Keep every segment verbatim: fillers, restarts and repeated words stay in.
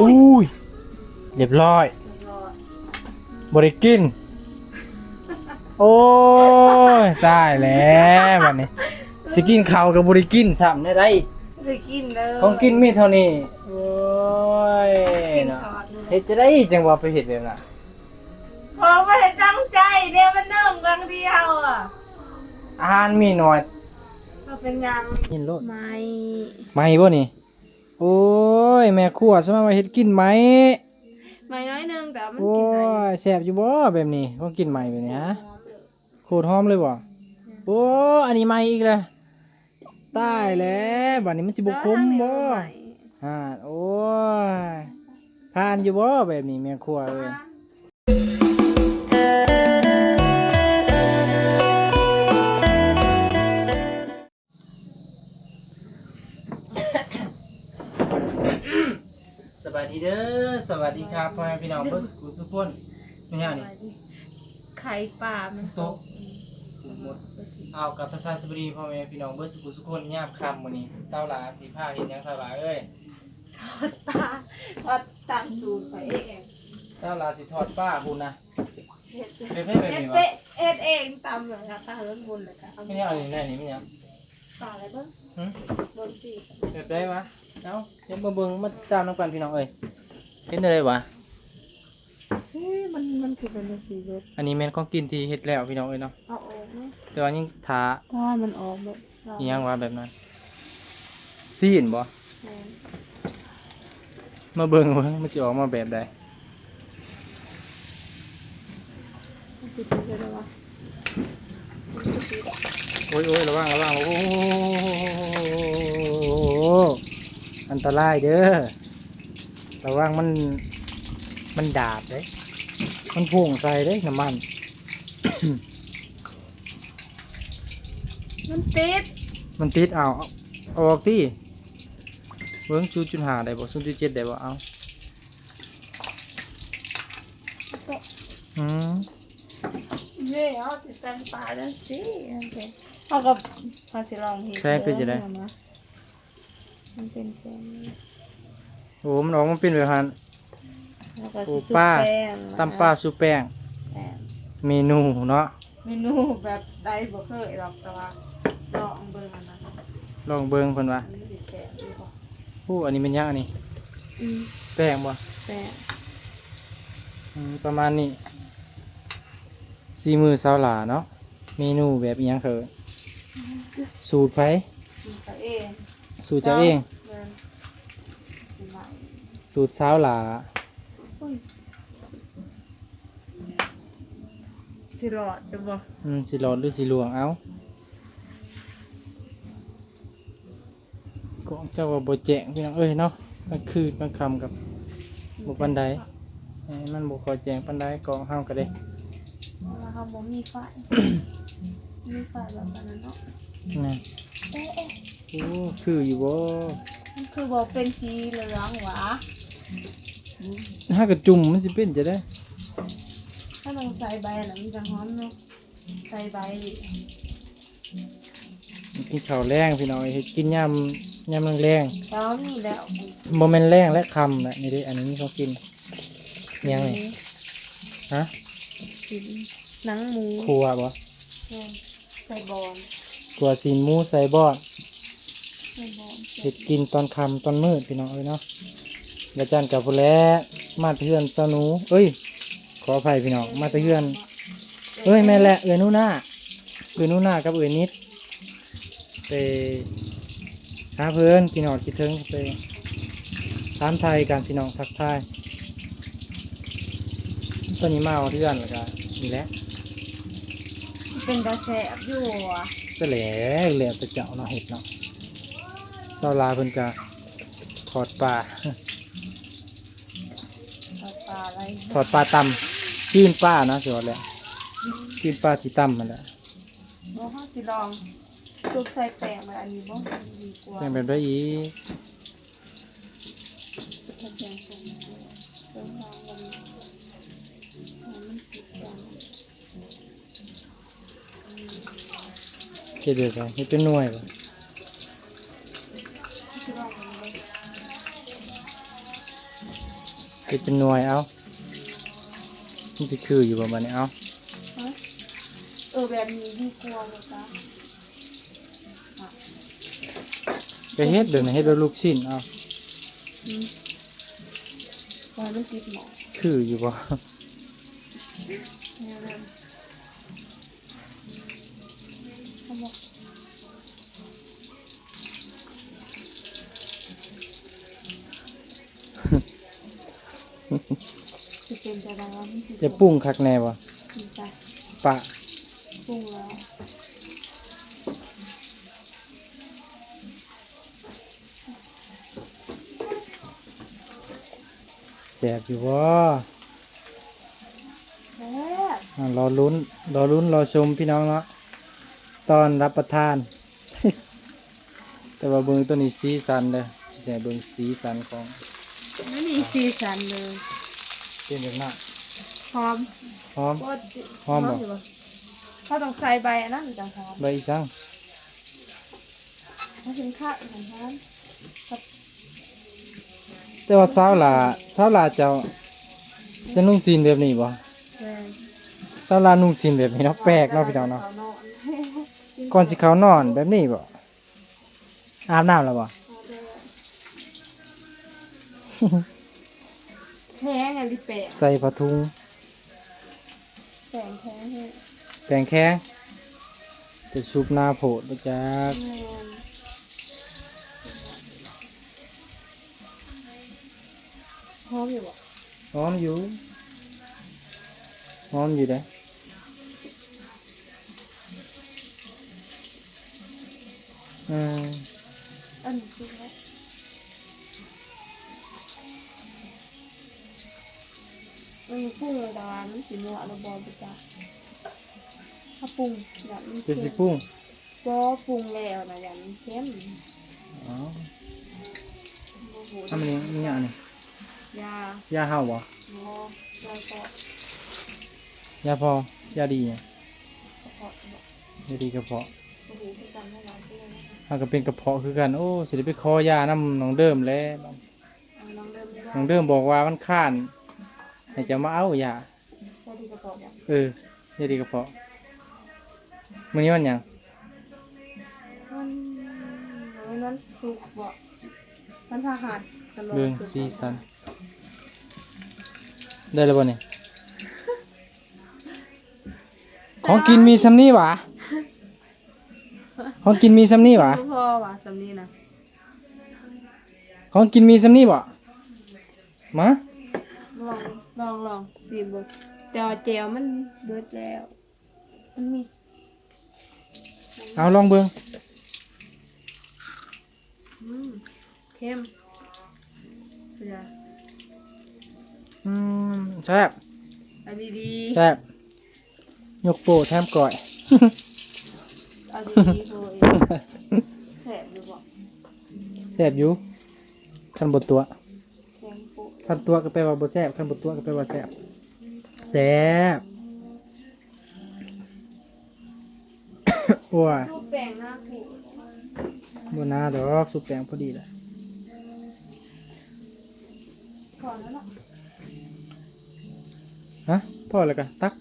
อุ้ย เรียบร้อย บ่ได้กิน โอ้ย ตายแล้วบัดนี้ สิกินข้าวก็บ่ได้กินซ้ำ แนวใด บ่ได้กินเลย ของกินมีเท่านี้ โอ้ย กิน เนาะ ทอดนี่แหละ เฮ็ดจะได้จังว่าไปเฮ็ดแบบนั้น เพราะบ่ได้ตั้งใจเด้ มันนึ่งบางเดียวอะ อาหารมีน้อย บ่เป็นหยัง กินโลด ไหม้ ไหม้บ่นี่ โอ้ย แม่ครัวสมาว่าเฮ็ดกินไหม้ ไหม้น้อยหนึ่ง แต่ว่ามัน โอ้ กินได้ ย แซ่บอยู่บ่แบบนี้ ของกินไหม้แบบนี้ฮะ หอมเลย โคตรหอมเลยบ่ อืม โอ้ อันนี้ไหม้อีกแล้ว ตายแล้ว บัดนี้มันสิบ่ขมบ่ แต่ว่าทางนี้มันไหม้ อ่า โอ้ย ผ่านอยู่บ่แบบนี้แม่ครัวเอ้ย สบายดีเด้อ สวัสดีครับ พ่อแม่พี่น้องเบิดสุขุสุขคน แม่นหยังนี่ ไข่ปลามันตก ตก หมด เอา กราบทักทายสวัสดีพ่อแม่พี่น้องเบิดสุขุสุขคน ยามค่ำมื้อนี้ สาวหลาสิพาเฮ็ดหยัง สาวหลาเอ้ย ทอดปลา ทอดตามสูตรข้อยเอง สาวหลาสิทอดปลาพุ้นนะ เฮ็ด เฮ็ดให้แบบนี้วะ เฮ็ดเองตามเลยค่ะ ตามเรื่องบุญเลยค่ะ แม่นหยังอันนี้ แม่นหยัง ปลาอะไรเบิ่ง หึ เบิ่งสิ แบบใดวะ เอ้า เดี๋ยวมาเบิ่ง มาตามนำกันพี่น้องเอ้ย เฮ็ดได้วะ เฮ้ย มัน มันคือเป็นสีเบิด อันนี้แม่นของกินที่เฮ็ดแล้วพี่น้องเอ้ยเนาะ เอาออกไหม แต่ว่ายังถ่า ถ้ามันออกแบบ อิหยังวะแบบนั้น ซี้นบ่ แม่น มาเบิ่งว่ามันสิออกมาแบบใด มันสิเป็นไปได้วะ มันสิติด โอ้ย โอ้ย ระวัง ระวัง โอ้โห อันตรายเด้อ ระวังมัน มันดาดเด้ มันพุ่งใส่เด้ น้ำมัน มันติด มันติด เอา เอาออกติ เบิ่ง ศูนย์จุดห้า ได้บ่ ศูนย์จุดเจ็ด ได้บ่ เอา อืม เย้ เอาสิแต่งปลาจังซี่ โอเค เอากับ เอาสิลองเฮ็ด ใช่ เป็นจังได๋ เบิ่งนะ มันเป็นแค่นี้ โอ้ มันออกมาเป็นแบบนั้น แล้วก็ โอ้ สิชุบ ปลา แป้งนะ ตำปลาชุบแป้ง แป้ง เมนูเนาะ เมนูแบบใดบ่เคยหรอก แต่ว่าลองเบิ่งอันนั้น ลองเบิ่งเพิ่นว่า มันสิแซ่บอยู่บ่ โอ้ อันนี้แม่นหยังอันนี้ อืม แป้งบ่ แป้ง อืม ประมาณนี้ ฝีมือสาวหลาเนาะ เมนูแบบอิหยังเขิน สูตรไผ สูตรตัวเอง สูตรเจ้าเอง แม่น สูตรสาวหลา อุ้ย สิรอดจะบ่ อืม สิรอดหรือสิล่วง เอ้า กล้องเจ้าก็บ่แจ้งพี่น้องเอ้ยเนาะ กลางคืนกลางค่ำกับบ่ปานใด เอ้ย มันบ่ค่อยแจ้งปานใดกล้องเฮาก็เด้ เพราะว่าเฮาบ่มีไฟ มีไฟแบบอันนั้นเนาะ นะ เอ๊ะ เอ๊ะ โอ้ คืออยู่บ่ มันคือบ่เป็นสีเหลืองหวา ถ้ากระจุ่มมันสิเป็นจังได๋ ถ้าต้องใส่ใบอันนั้นมันจะหอมเนาะ ใส่ใบ กินข้าวแลงพี่น้อง เฮ็ดกินยาม ยามแลงๆ เช้านี่แล้ว บ่แม่นแลงและค่ำแหละ นี่เด้ อันนี้มีของกิน อิหยังนี่ ฮะ กินหนังหมู คั่วบ่ แม่น ใส่บอน คั่วซี้นหมูใส่บอน ใส่บอน เฮ็ดกินตอนค่ำตอนมืดพี่น้องเอ้ยเนาะ แล้วจันกับผู้แลมาแต่เฮือนสาวหนู เอ้ย ขออภัยพี่น้อง มาแต่เฮือน เอ้ย แม่นแหละ เอื้อยหนูนา เอื้อยหนูนากับเอื้อยนิด ไปหาเพิ่น คิดฮอดคิดถึง ไปถามไทยกันพี่น้อง ทักทาย ตอนนี้มาฮอดเฮือนแล้วก็นี่แหละ เป็นตาแซ่บอยู่ว่ะ ก็แล้ว แล้วแต่เจ้าเนาะเฮ็ดเนาะ สาวลาวเพิ่นก็ทอดปลา ทอดปลาอะไร ทอดปลาตำ ปิ้งปลาเนาะ สิว่าแล้ว ปิ้งปลาสิตำนั่นแหละ บ่ เฮาสิลอง ซุปใส่แป้งไว้อันนี้บ่ ดีกว่า แป้งแบบใดอีก ถ้าแป้งสมบูรณ์ เติมน้ำมัน ให้มันติดกัน เฮ็ดแบบใด เฮ็ดเป็นหน่วยบ่ สิลองมันเบิ่ง เป็นจักหน่วย เอ้า มันสิคืออยู่บ่บัดนี้ เอ้า ฮะ เออ แบบนี้ดีกว่าบ่จ๊ะ ก็เฮ็ดแบบนี้ เฮ็ดแบบลูกชิ้น เอ้า อืม ว่ามันติดหม้อ คืออยู่บ่ แนวนั้น เอาหม้อ สิเป็นจั่งใดวะ มันสิ จะปรุงคักแน่บ่ มันจะ ปะ ปรุงแล้ว แซ่บอยู่บ่ แซ่บ อ่ะ รอลุ้น รอลุ้น รอชมพี่น้องเนาะ ตอนรับประทาน แต่ว่าเบิ่งตัวนี้สีสันเด้อ แต่เบิ่งสีสันของ ไม่มีสีสันเลย เป็นแบบนั้น หอม หอม โอ้ย หอมบ่ หอมอยู่บ่ เขาต้องใส่ใบอันนั้นจั่งหอม ใบอีสัง มาถึงข้าวอีกหอม แต่ว่าสาวหล่า สาวหล่าเจ้า จะนุ่งสิ้นแบบนี้บ่ แม่น สาวหล่านุ่งสิ้นแบบนี้เนาะ แปลกเนาะพี่น้องเนาะ เขานอน ก่อนสิเข้านอนแบบนี้บ่ อาบน้ำแล้วบ่ แห้งอันที่แปลก ใส่ผ้าถุง แป้งแข็งแฮง แป้งแข็ง จะชุบหน้าโพดบ่จัก แม่น หอมอยู่บ่ หอมอยู่ หอมอยู่เด้ อืม อันนี้คืออะไร มันปรุงแล้วแต่ว่ามันสินัวหรือบ่บ่จัก ถ้าปรุงแบบมัน เป็น เค็ม สิปรุง บ่ปรุงแล้วนะ อย่างมันเค็ม อ๋อ บ่ฮู้ ทำอันนี้ นี่อันนี้ ยา ยาเห่าบ่ บ่ ยาก็ ยาพอ ยาดีไง กระเพาะบ่ ยาดีกระเพาะ บ่ฮู้คือกันว่าหลายเทื่อนะ มันก็เป็นกระเพาะคือกัน โอ้ สิได้ไปขอยานำน้องเดิมแหละ เอาน้องเดิมไม่ได้ น้องเดิมบอกว่ามันค้าน ให้เจ้ามาเอายา ยาดีกระเพาะบ่ เออ ยาดีกระเพาะ มื้อนี้วันหยัง วัน วัน วันศุกร์บ่ วันพฤหัส เบิ่งสีสัน ได้แล้วบ่นี่ ของกินมีส่ำนี้หวา ของกินมีส่ำนี้หวา บ่พอหวา ส่ำนี้นะ ของกินมีส่ำนี้บ่ มา ลอง ลอง ลอง ชิมเบิ่ง แต่ว่าแจ่วมันเบิดแล้ว มันมี เอาลองเบิ่ง อืม เค็ม เปลือก อืม แซ่บ อันนี้ดี แซ่บ ยกโป้แถมก้อย เอาดีๆ โพดเอง แซ่บอยู่บ่ แซ่บอยู่ คันบ่ตั๋ว แข็งโป๊ะ คันตั๋วก็แปลว่าบ่แซ่บ คันบ่ตั๋วก็แปลว่าแซ่บ แซ่บ โอ้ย ซุปแป้งหน้าผู้ บ่หนาดอก ซุปแป้งพอดีแหละ พอแล้วเนาะ ฮะ พอแล้วก็ตัก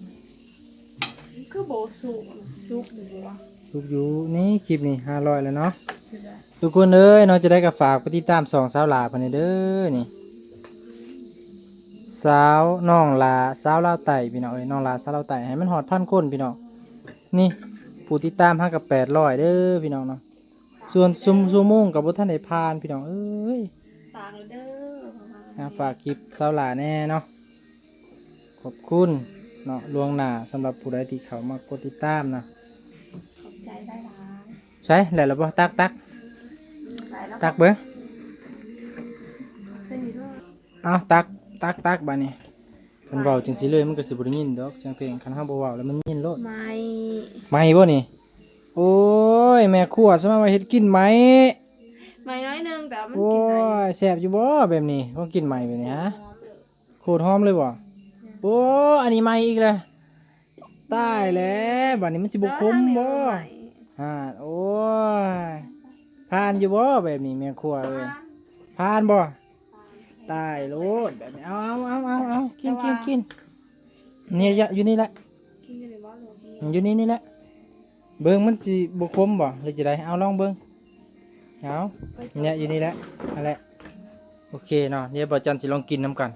คือบ่สุก สุกอยู่บ่วะ สุกอยู่ นี่คลิปนี้ห้าร้อยแล้วเนาะ สุดยอด ทุกคนเอ้ยเนาะ จะได้ก็ฝากไปติดตามช่องสาวหล่าเพิ่นเด้อ นี่ สาวน้องหล่า สาวลาวใต้พี่น้องเอ้ย น้องหล่าสาวลาวใต้ ให้มันฮอดพันคนพี่น้อง นี่ ผู้ติดตามเฮาก็แปดร้อยเด้อพี่น้องเนาะ ส่วนซุม ชั่วโมงก็บ่ทันได้ผ่านพี่น้องเอ้ย ฝากเด้อ อ่ะ ฝากคลิปสาวหล่าแน่เนาะ ขอบคุณเนาะล่วงหน้าสำหรับผู้ใดที่เข้ามากดติดตามนะ ขอบใจหลายๆ ใช่ แล้วล่ะบ่ ตัก ตัก อืม หลายแล้ว ตักเบิ่ง ใส่นี่ด้วย เอาตัก ตัก ตัก บาดนี้ เพิ่นเว้าจังซี่เลย มันก็สิบ่ได้ยินดอกเสียงเพลง คันเฮาบ่เว้าแล้วมันยินโลด ไหม้ ไหม้บ่นี่ โอ้ย แม่ครัวสมาว่าเฮ็ดกินไหม้ ไหม้น้อยหนึ่ง แต่ว่ามัน โอ้ กินได้อยู่ ย แซ่บอยู่บ่แบบนี้ ของกินไหม้แบบนี้ฮะ หอมเลย โคตรหอมเลยบ่ อืม โอ้ อันนี้ไหม้อีกแล้ว ตายแล้ว บาดนี้มันสิบ่ขมบ่ แล้วทางนี้มันไหม้ อ่า โอ้ย ผ่านอยู่บ่แบบนี้แม่ครัวเอ้ย ผ่าน ผ่านบ่ ผ่าน ตายโลดแบบนี้ เอา เอา เอา เอา เอา กิน กิน กิน นี่ อยู่นี่แหละ กินอยู่ในบ้านเลย อยู่นี่ นี่แหละ เบิ่งมันสิบ่ขมบ่ หรือจะได เอา ลองเบิ่ง เอา เนี่ย อยู่นี่แหละ นั่นแหละ โอเคเนาะ เดี๋ยวบ่าวจันสิลองกินนำกัน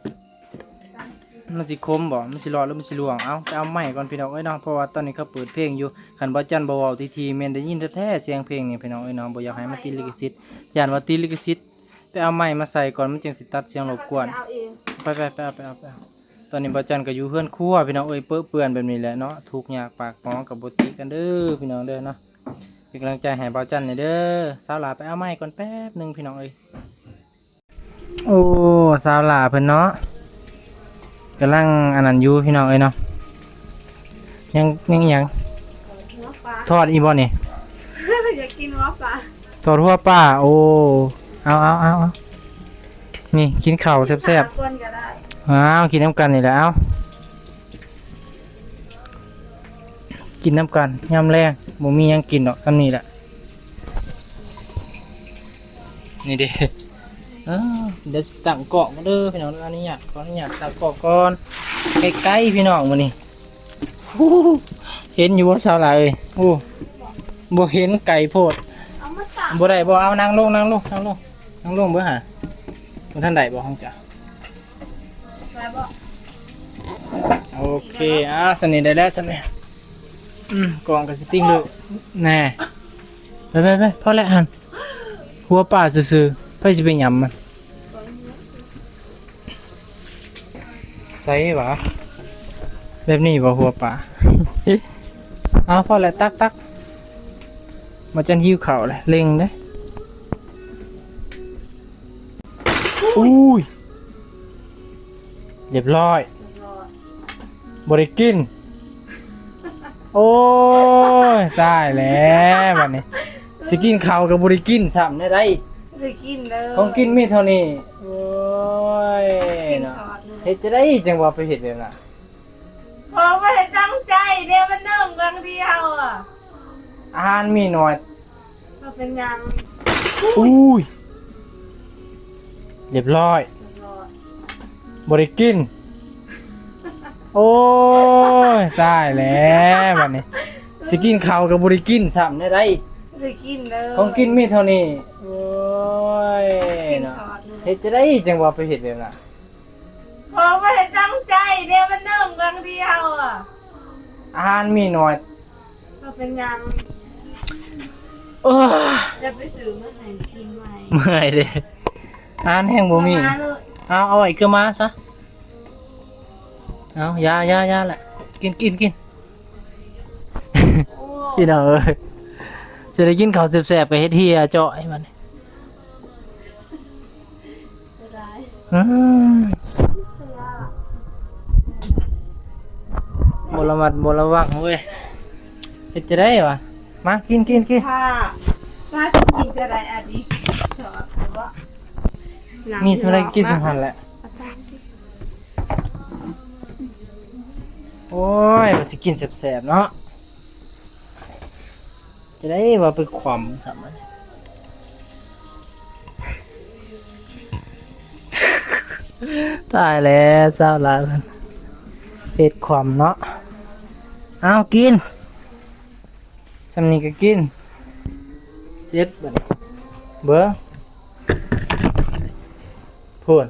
มันสิขมบ่ มันสิรอดหรือมันสิร่วง เอา ไปเอาไม้ก่อนพี่น้องเอ้ยเนาะ เพราะว่าตอนนี้เขาเปิดเพลงอยู่ คันบ่าวจันบ่เว้าทีๆ แม่นได้ยินแท้ๆ เสียงเพลงนี่พี่น้องเอ้ยเนาะ บ่อยากให้มันติดลิขสิทธิ์ ย้านว่าติดลิขสิทธิ์ ไปเอาไม้มาใส่ก่อน มันจั่งสิตัดเสียงรบกวน เอาเอง ไปๆ ไปเอา ไปเอา ไปเอา ตอนนี้บ่าวจันก็อยู่เฮือนครัวพี่น้องเอ้ย เปอะเปื้อนแบบนี้แหละเนาะ ทุกข์ยากปากหมองก็บ่ติกันเด้อพี่น้องเด้อเนาะ เป็นกำลังใจให้บ่าวจันแหน่เด้อ สาวหลาไปเอาไม้ก่อนแป๊บหนึ่งพี่น้องเอ้ย โอ้ สาวหลาเพิ่นเนาะ กำลังอันนั้นอยู่พี่น้องเอ้ยเนาะ ยัง ยัง ยัง หัวปลา ทอดอีบ่นี่ อยากกินหัวปลา ทอดหัวปลา โอ้ เอา เอา เอา เอา นี่กินข้าวแซ่บๆ ปลาก่อนก็ได้ อ้าว กินนำกันนี่แหละ เอา กินนำกัน ยามแลง บ่มีหยังกินดอก ส่ำนี้แหละ นี่เด้ เออ เดี๋ยวสิตั้งกล้องก่อนเด้อพี่น้องเด้อ อนุญาต ขออนุญาตตั้งกล้องก่อน ใกล้ๆ พี่น้องมื้อนี้ ฮู้ เห็นอยู่บ่สาวหลาเอ้ย โอ้ บ่เห็น ไกลโพด เอามาตั้ง บ่ได้บ่ เอานั่งลง นั่งลง นั่งลง นั่งลงเบิ่งหา บ่ทันได้บ่ของเจ้า ได้บ่ โอเค อ่า ส่ำนี้ได้แล้ว ส่ำนี้ อืม กล้องก็สิติ่งเลย แน่ ไปๆๆ พอแล้วหั่น หัวปลาซื่อๆ ไผสิไปหยำมัน ใส่หวา แบบนี้บ่หัวปลา เอาพอแล้ว ตักตัก บ่าวจันหิวข้าวแล้ว เร่งเด้ อุ้ย เรียบร้อย บ่ได้กิน โอ้ย ตายแล้วบัดนี้ สิกินข้าวก็บ่ได้กินซ้ำ แนวใด บ่ได้กินเด้อ ของกินมีเท่านี้ โอ้ย กิน เนาะ ทอดเลย เฮ็ดจั่งใดจั่งว่าไปเฮ็ดแบบนั้น ของบ่ได้ตั้งใจเด้ มันนึ่งบางทีเฮาอะ อาหารมีน้อย บ่เป็นหยัง อุ้ย เรียบร้อย เรียบร้อย บ่ได้กิน โอ้ย ตายแล้วบัดนี้ สิกินข้าวก็บ่ได้กินซ้ำ แนวใด บ่ได้กินเด้อ ของกินมีเท่านี้ โอ้ย กิน เนาะ ทอดเลย เฮ็ดจั่งใดจั่งว่าไปเฮ็ดแบบนั้น ของบ่ได้ตั้งใจเด้ มันนึ่งบางทีเฮาอะ อาหารมีน้อย บ่เป็นหยัง โอ้ย จะไปซื้อมาให้กินใหม่ เมื่อยเด้ อาหารแฮงบ่มี เอามาเลย เอา เอาไว้คือมาซะ เอา อย่า อย่า อย่า แหละ กิน กิน กิน โอ้ พี่น้องเอ้ย จะได้กินข้าวแซ่บๆ ก็เฮ็ดเหี่ยเจาะให้มัน อืม บ่ระมัดบ่ระวังเว้ย เฮ็ดจั่งใดวะ มา กิน กิน กิน ถ้า ถ้ากินจะได้อันนี้ มีส่ำใดกินส่ำหั่นแหละ โอ้ย ว่าสิกินแซ่บๆ เนาะ จั่งใดว่าไปขวมซ้ำมัน ตายแล้ว สาวหลาเพิ่น เฮ็ดขวมเนาะ เอา กิน ส่ำนี้ก็กิน เสร็จบัดนี้ เบิ่ง พู้น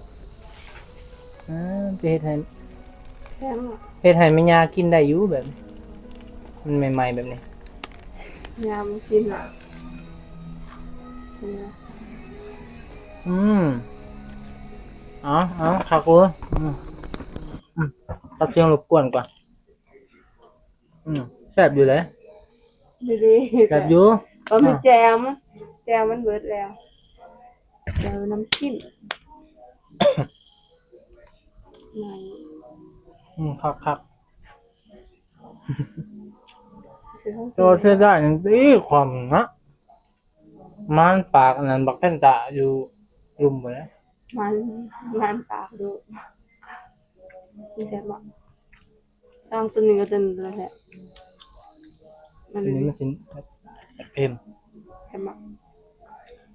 อ่า ไปเฮ็ดให้ แข็งอะ เฮ็ดให้แม่ย่ากินได้อยู่แบบนี้ มันใหม่ๆ แบบนี้ ยามกินอะ อืม เอา เอา คักเว้ย อืม อืม ตัดเสียงรบกวนก่อน อืม แซ่บอยู่เลย ดีๆ แซ่บอยู่ ก็มี อ่ะ แจ่ว แจ่วมันเบิดแล้ว แจ่วน้ำจิ้ม อืม คักๆ ตัวเสียดายนี่ อีความนะ มันปากอันนั้น บักแป้นตาอยู่ลุ่มบ่นะ มัน มันปากดู มันแซ่บบ่ ลองตัวนี้ก็ตัวนี้แหละ มัน ตัวนี้มันสิเค็ม เค็มบ่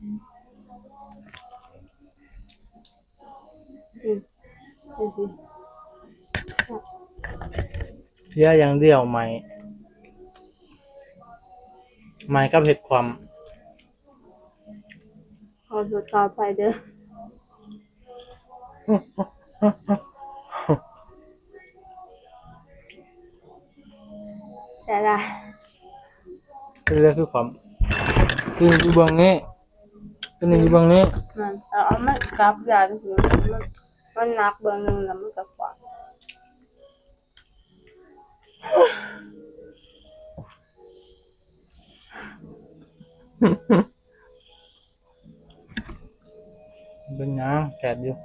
อืม อืม ดูสิ เสียอย่างเดียว ไหม้ ไหม้กับเห็ดขวม ขอโทษขออภัยเด้อ แต่ละ เป็นเรื่องคือความ คืออยู่เบื้องนี้ เป็นอยู่เบื้องนี้ มันเอามันกลับยานคือมัน มันหนักเบื้องหนึ่งแล้วมันก็ขวาง เป็นหยังแสบอยู่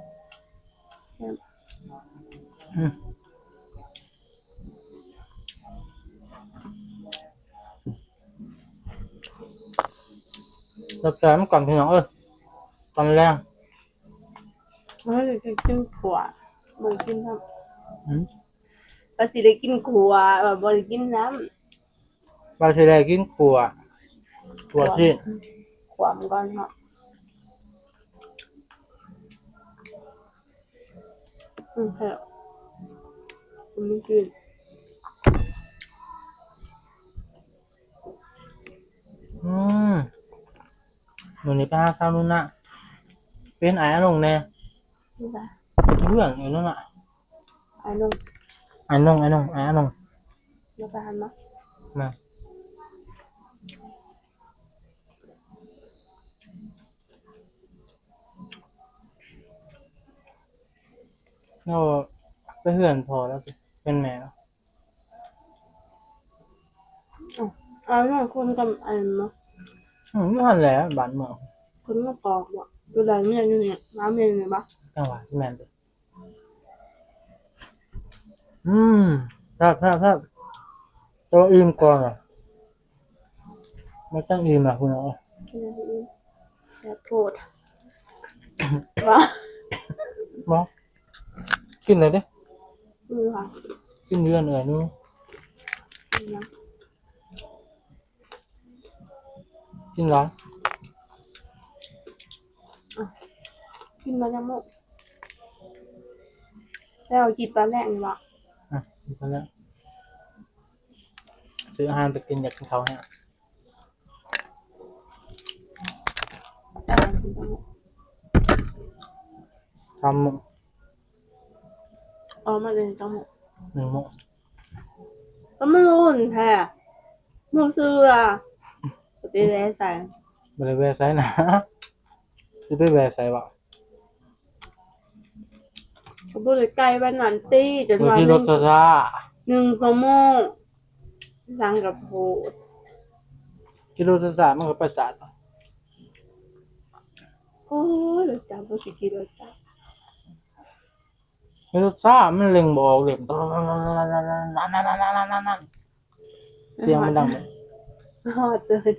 อืม แซ่บๆ มันก่อนพี่น้องเอ้ย ตอนแรก เฮ้ย กินขวด บ่ได้กินน้ำ อืม ว่าสิได้กินขวด ว่าบ่ได้กินน้ำ ว่าสิได้กินขวด ขวดสิ ขวดมันก่อนเนาะ อืม แซ่บ อืม กิน อืม มื้อนี้ไปหาสาวนุ่นนะ เป็นอ้ายอนงแน่ นี่จ้ะ เพื่อนอยู่นั่นน่ะ อ้ายอนง อ้ายอนง อ้ายอนง อ้ายอนง เดี๋ยวไปหันมา มา เราไปเฮือนพ่อแล้วสิ เป็นแม่แล้ว อ้าว อ้ายอนงคนกับอันเนาะ อืม อยู่หั่นแหละ บ้านเมือง คนมากอกบ่ อยู่ใดเมียอยู่นี่ หาเมียอยู่นี่บ่ จังหวะสิแม่นเด้อ อืม แซ่บๆๆ แต่ว่าอิ่มก่อนอะ บ่ต้องอิ่มอะคุณเอา กินอันนี้ แซ่บโพด บ่ บ่ กินเลยเด้อ อือค่ะ กินเดือนเอื่อยหนึง กินหยัง กินหลาย อ่ะ กินมายังหมด แล้วกินตอนแรกนี่บ่ อ่ะ กินตอนแรก ซื้ออาหารไปกิน อยากกินข้าวแห้ง อาหารกินตอนแรก ทำ เอามาเลย ต้อง หนึ่งโมง ก็ไม่รู้แท้ บ่เชื่อ ไปแวะใส่ บ่ได้แวะใส่นะ สิไปแวะใส่วะ ก็บ่ได้ไกลปานนั้นติ จน บ่ ว่า ขี่รถช้าๆ หนึ่งชั่วโมง สั่งกับโพด ขี่รถช้าๆ มันก็ไปสาด โอ้ย รถจักรบ่สิขี่รถจักร รถช้ามันเร่งบ่ออกเลย เสียงมันดังเลย ฮอดเลย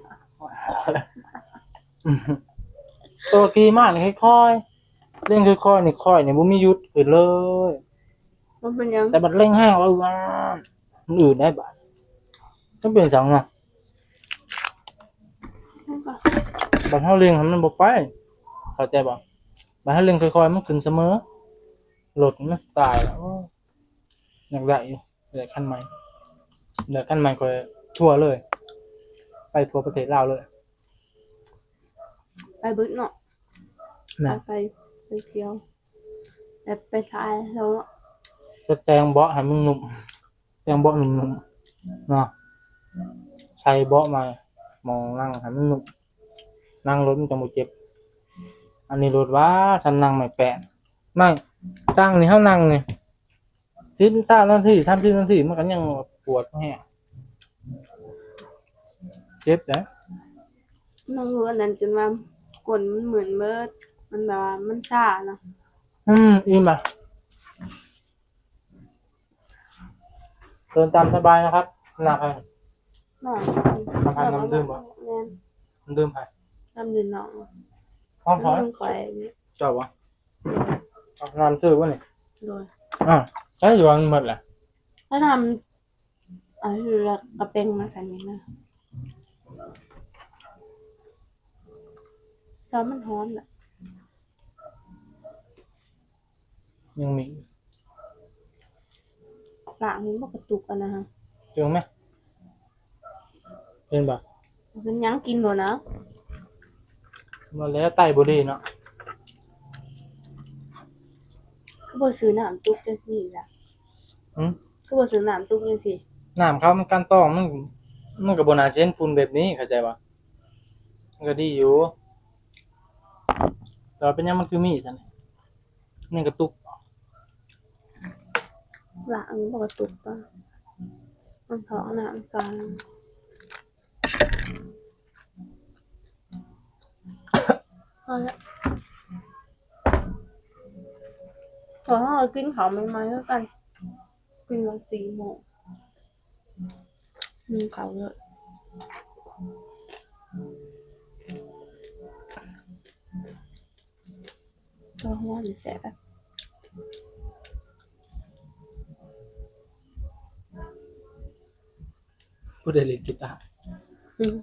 ตัวขี่มานี่ค่อยๆ เร่งค่อยๆ นี่ค่อยนี่บ่มีหยุดขึ้นเลย มันเป็นหยัง แต่บัดเร่งแฮงแล้วว่า มันอืดได้บาด มันเป็นจังนะ บัดเฮาเร่งให้มันบ่ไป เข้าใจบ่ บัดเฮาเร่งค่อยๆ มันขึ้นเสมอ รถมันสไตล์แล้ว โอ้ อยากได้อยู่ ได้คันใหม่ ได้คันใหม่ค่อยทั่วเลย ไปทั่วประเทศลาวเลย ไปเบิดเนาะ นะ ไป ไปเที่ยว แบบไปถ่ายแล้วเนาะ จะแต่งเบาะให้มันนุ่ม แต่งเบาะนุ่มๆ เนาะ ใส่เบาะมา หม่องนั่งให้มันนุ่ม นั่งรถมันจั่งบ่เจ็บ อันนี้รถว่า คันนั่งไม้แปด ไม้ ตั้งนี่ เฮานั่งนี่ สิบนาที สามสิบนาที มันก็ยังปวดแฮง เจ็บเด้ นั่งรถอันนั้นจนว่าก้นมันมึนเบิด มันแบบว่ามันชานะ อืม อิ่มอ่ะ เดินตามสบายนะครับ หนักเลย น่ะ มาทานน้ำดื่มบ่ แม่น น้ำดื่มไผ น้ำดื่มน้อง พร้อมพอ น้ำดื่มข่อยนี่ เจ้าบ่ เอาน้ำซื้อบ่นี่ โดย อ่ะ ใช้อยู่ว่ามันหมดแหละ ถ้าทำ อันนี้ละกระเป๋งมาคันนี้นะ ตอนมันฮ้อนน่ะ ยังมี ล้างนี่บ่กระตุกอันนะฮะ เห็นไหม เห็นบ่ เป็นหยังกินโลดนะ มาแล้วไตบ่ดีเนาะ คือบ่ซื้อน้ำจุกจังซี่ล่ะ หึ คือบ่ซื้อน้ำจุกจังซี่ น้ำเขามันกันตอง มัน มันก็บ่น่าสิเห็นฝุ่นแบบนี้ เข้าใจบ่ มันก็ดีอยู่ แต่ว่าเป็นหยังมันคือมีซั่น นี่กระตุก ล้างบ่กระตุกปะ มันท้องน้ำตาล พอละ พอเรากินข้าวใหม่ๆแล้วกัน กินตอนสี่โมง นึ่งข้าวเยอะ ตัวหัวมันแสบอะ ผู้ใดเล่นกีตาร์ อืม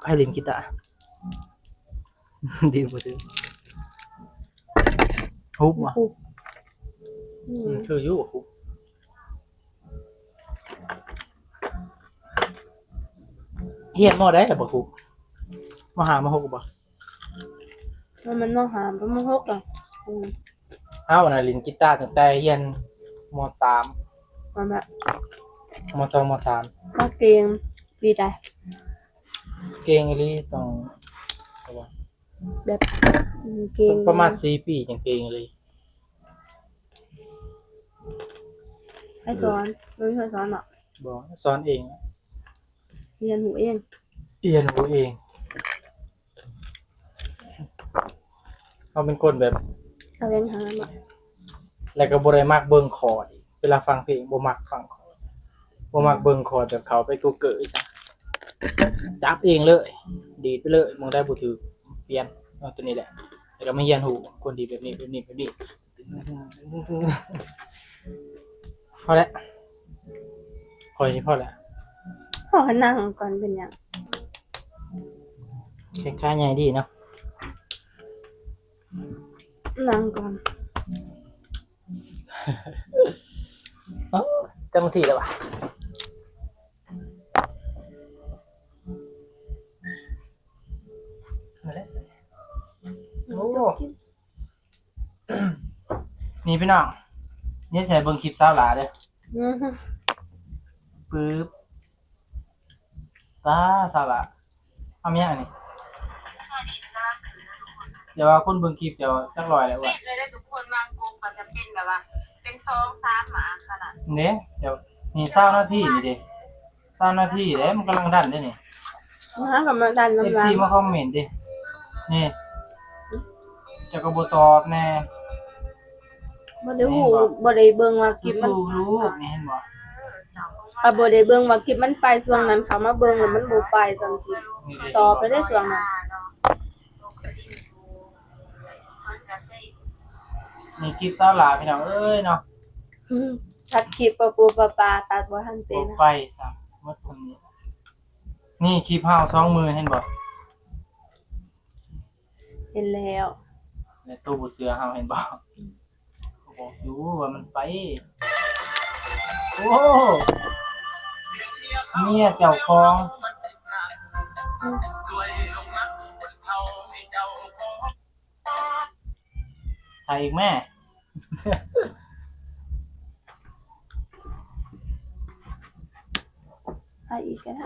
ใครเล่นกีตาร์ ดีบ่ดี ฮุบว่ะ ฮุบ อืม อืม คืออยู่ฮุบ เฮียน ม.ใดล่ะบ่ฮุบ ม.ห้า ม.หก บ่ มัน มัน ม.ห้า บ่ ม.หก อ่ะ อืม เฮาน่ะเล่นกีตาร์ตั้งแต่เฮียน ม.สาม นั่นแหละ ม.สอง ม.สาม มาเก่งปีใด เก่งอีหลีต้อง แบบ อืม เก่ง ประมาณสี่ปีจั่งเก่งอีหลี ใครสอน บ่มีใครสอนหรอก บ่ สอนเอง เรียนรู้เอง เรียนรู้เอง เขาเป็นคนแบบ แสวงหามา แล้วก็บ่ได้มักเบิ่งคอร์ด เวลาฟังเพลงบ่มักฟังคอร์ด บ่มักเบิ่งคอร์ดแบบเขาไป Google อีหยัง จับเองเลย ดีดไปเลย หม่องใดบ่ถืก เปลี่ยน เอาตัวนี้แหละ แล้วก็มาเรียนรู้คนดีแบบนี้ แบบนี้ แบบนี้ พอแล้ว พอสิพอแล้ว พอนั่งก่อนเป็นหยัง แข้งขาใหญ่ดีเนาะ นั่งก่อน เอ้า จังซี่แล้ววะ โอ้ นี่พี่น้อง นี่ใส่เบิ่งคลิปสาวหลาเด้อ อือฮึ ปึ๊บ ตาสาวหลา เอามายังอันนี้ เดี๋ยวว่าคนเบิ่งคลิปเดี๋ยวจักร้อยแล้วว่ะ เลยได้ทุกคนวางกลมก็จะเป็นแบบว่า เป็นสองสามหมาขนาด เด้ เดี๋ยว นี่ซาวนาทีนี่เด้ ซาวนาทีเด้ มันกำลังดันเด้นี่ มาหากำลังดัน เอฟซี น้ำลาย มาคอมเมนต์เด้ นี่ เจ้าก็บ่ตอบแน่ บ่ได้ฮู้ เห็นบ่ บ่ได้เบิ่งว่าคลิปมัน สู้ๆ ลูก นี่เห็นบ่ อ่ะ บ่ได้เบิ่งว่าคลิปมันไปช่วงนั้น เขามาเบิ่งแล้วมันบ่ไปตอนคลิป นี่เด้ ตอบไปได้ช่วงนั้น นี่คลิปสาวหลาพี่น้องเอ้ยเนาะ อืม ตัดคลิปปะปูปะปา ตัดบ่ทันเป็น บ่ไปซ้ำ หมดส่ำนี้ นี่คลิปเฮาสองมือเห็นบ่ เห็นแล้ว แล้วตู้บ่เชื่อเฮาเห็นบ่ บอกอยู่ว่ามันไป โอ้ เมียเจ้าของ ถ่ายอีกแม่ ถ่ายอีกก็ได้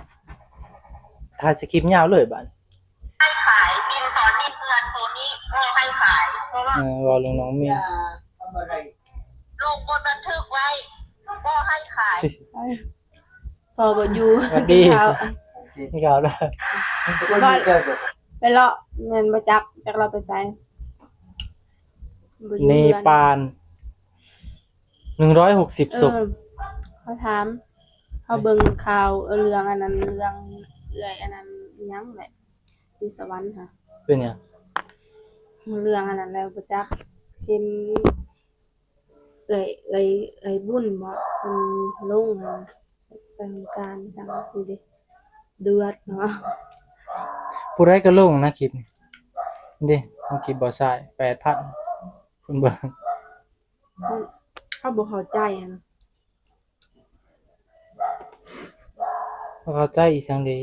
ถ่ายสคริปต์ยาวเลยบัด ให้ขาย ดินตอนนี้ เฮือนตัวนี้ พ่อให้ขาย เพราะว่า เออ เว้าเรื่องน้องเมีย อย่าทำอะไร ลงบนบันทึกไว้ พ่อให้ขาย พ่อบ่อยู่ สวัสดี กินข้าว กินข้าวแล้ว ไปเลาะ แม่นบ่จัก จักเลาะไปไส บ่อยู่ เน เฮือน ปาล หนึ่งร้อยหกสิบศพ เออ เขาถาม เขาเบิ่งข่าว เออ เรื่องอันนั้น เรื่องเอื้อยอันนั้น อิหยังแหละ อยู่สวรรค์ค่ะ เป็นหยัง เรื่องอันนั้นแล้วบ่จัก เห็นเอื้อย เอื้อย เอื้อยบุญบ่ เพิ่นลงหั่น ไปโรงการจังซี่เด้ เดือดเนาะ ผู้ใดก็ลงนะคลิปนี่ เด้ เอาคลิปบ่าวชาย แปดพัน คนเบิ่ง เขาบ่เข้าใจอะนะ บ่เข้าใจอีสังเด้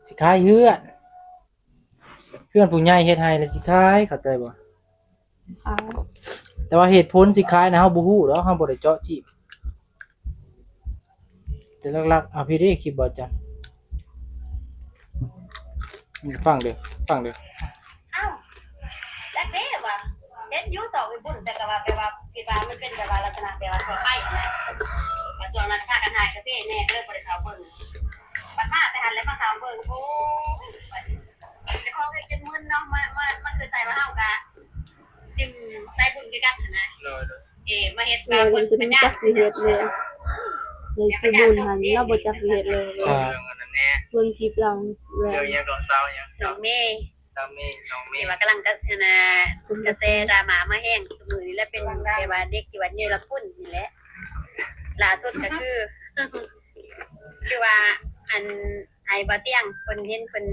สิขายเฮือน เฮือนผู้ใหญ่เฮ็ดให้แล้วสิขาย เข้าใจบ่ อ่า แต่ว่าเหตุผลสิขายนะ เฮาบ่ฮู้ดอก เฮาบ่ได้เจาะจี้ แต่หลักๆ เอาพี่เด้ คลิปบ่าวจัน ฟังเด้อ ฟังเด้อ อ้าวจักเด้ว่าเห็นอยู่สองไอ้บุญ แต่ก็ว่าแปลว่าคิดว่ามันเป็นแบบว่าลักษณะแบบว่าทั่วไปนะว่าช่วงนั้นพากันหายกาแฟแน่ก็เลยบ่ได้เข้าเบิ่ง บัดมาแต่หันแล้วมาเข้าเบิ่ง โอ้ย แต่ของก็จนมึนเนาะ มา มา มาคือใส่ว่าเฮากะทิ่มใส่บุญคือกันหั้นนะ โดยโดย เอ มาเฮ็ด เออมันจะบ่จักสิเฮ็ดเลย เลยสิบุญหันเราบ่จักสิเฮ็ดเลย อ่า เรื่องอันนั้นแน่ เบิ่งคลิปเราแล้ เรื่ ว องยังเกาะเศร้ายัง น้องเมย์ ตามเมย์น้องเม ที่ ย์ ว่ากำลังกระนะกระแสดราม่ามาแฮงซุมื้อนี้แหละ เป็นแบบว่าเด็กที่ว่าเนรคุณนี่แหละ ล่าสุดก็คือ คือว่าอันให้บ่าวเตียงเพิ่นเห็นเพิ่น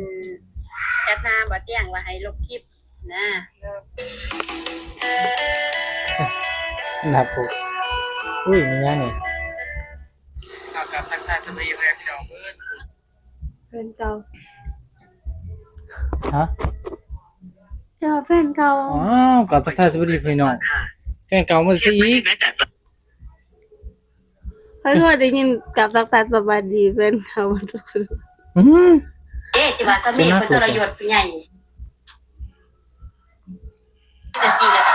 แชทหาบ่าวเตียงว่าให้ลบคลิปนะ นะครับผม อุ้ย มีหยังนี่ เอากลับทักทายสวัสดีแฟนพี่น้องเบิด แฟนเก่า ฮะ เจอแฟนเก่า อ้าว กลับทักทายสวัสดีพี่น้อง แฟนเก่ามาซะอีก เพิ่นก็ได้ยินกับทักทายสวัสดีแฟนเก่ามาทุกคน อืม เอ๊ะที่ว่าสามีเพิ่นทรยศผู้ใหญ่แต่สี่แล้วก็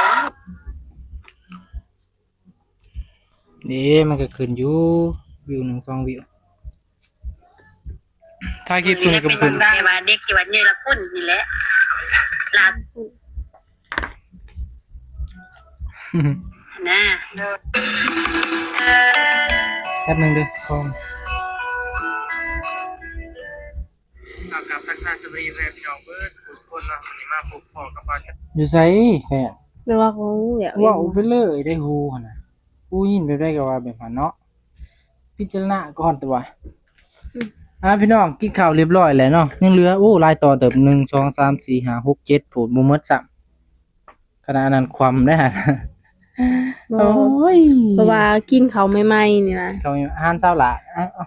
นี่มันก็ขึ้นอยู่ วิวหนึ่งสองวิว ถ่ายคลิปซุมก็ขึ้น แต่ว่าเด็กที่ว่าเนรคุณนี่แหละ ล่าสุดนะ แป๊บหนึงเด้อคอม เอากลับทักทายสวัสดีแฟนพี่น้องเบิดสุขุสุคนเนาะวันนี้มาพบพ่อกับบ้านกัน อยู่ไสแฟน หรือว่าเขาอยาก เว้าไปเลยได้ฮู้หั่นนะ ฮู้ยินแบบใดก็ว่าแบบนั้นเนาะ พิจารณาก่อนตัว อ่า พี่น้องกินข้าวเรียบร้อยแล้วเนาะ ยังเหลือ โอ้ หลายต่อเติบ หนึ่ง สอง สาม สี่ ห้า หก เจ็ด โพดบ่หมดซ้ำ ขนาดนั้นความได้หั่น บ่ โอ้ย เพราะว่ากินเขาวใหม่ๆนี่นะ เขาวอาหารเช้าละอ่ะเอา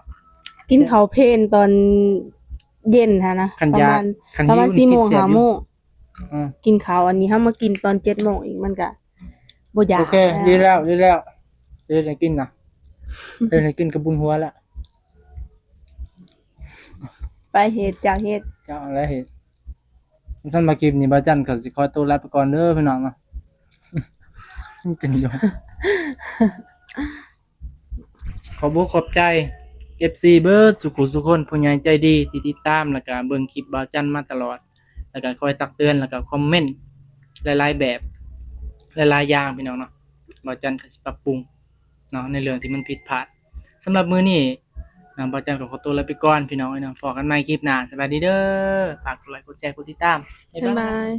กินเขาวเพลนตอนเย็นฮะนะ คัน ประ ยา มาณ คัน ประมาณ หิว สี่โมง กินแซ่บ ห้าโมง อืม กินเขาวอันนี้เฮามากินตอนเจ็ดโมงอีกมันก็บ่อยาก โอเค ดีแล้ว ดีแล้ว เดี๋ยวจะกินนะ เดี๋ยวจะกินกระบุญหัวละ ไปเฮ็ดจากเฮ็ด เจ้าอะไรเห็นท่านมาคลิปนี้บ่าวจันก็สิขอตัวลาไปก่อนเด้อพี่น้องเนาะ เป็นอยู่ ขอบอกขอบใจ เอฟซี เบิดสุขุสุคน ผู้ใหญ่ใจดีที่ติดตาม แล้วก็เบิ่งคลิปบ่าวจันมาตลอด แล้วก็คอยตักเตือน แล้วก็คอมเมนต์ หลายๆแบบ หลายๆอย่างพี่น้องเนาะ บ่าวจันก็สิปรับปรุงเนาะ ในเรื่องที่มันผิดพลาด สำหรับมื้อนี้ นะ บ่าวจันก็ขอตัวลาไปก่อนพี่น้องเอ้ยเนาะ พ้อกันใหม่คลิปหน้า สบายดีเด้อ ฝากกดไลค์ กดแชร์ กดติดตาม บ๊าย บ๊าย บาย บาย